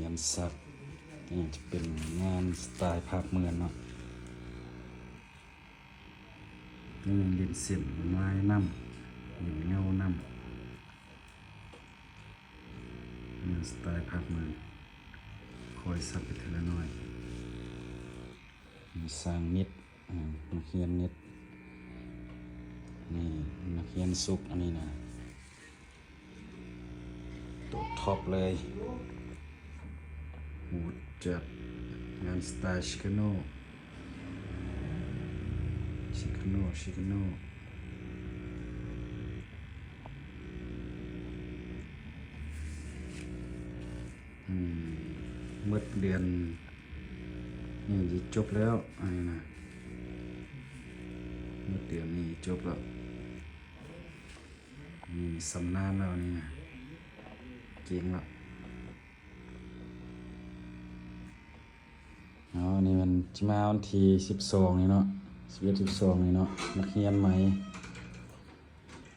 ງານສັກ ນີ້ຈະເປັນງານສະໄຕລ໌ພາກເມືອງເນາະ. ນີ້ເປັນເສັ້ນລາຍນ້ຳ ເປັນເງົານ້ຳ ງານສະໄຕລ໌ພາກເມືອງ ຄ່ອຍສັກໄປເທື່ອລະໜ້ອຍ. ມີຊ່າງນິດ ອາ ນັກຮຽນນິດ ນີ້ນັກຮຽນສຸກ ອັນນີ້ນະ ໂຕທັອບເລີຍ ຮູ້ຈັກງານສະໄຕລ໌ຊິກາໂນ ຊິກາໂນ ຊິກາໂນ. ອືມ ໝົດເດືອນນີ້ຊິຈົບແລ້ວ ອັນນີ້ນະ ໝົດເດືອນນີ້ຈົບແລ້ວ ນີ້ຊຳນານແລ້ວ ນີ້ນະ ເກັ່ງແລ້ວ. ເອົາ ນີ້ມັນຊິມາວັນທີສິບສອງນີ້ເນາະ ສິບເອັດ ສິບສອງນີ້ເນາະ ນັກຮຽນໃໝ່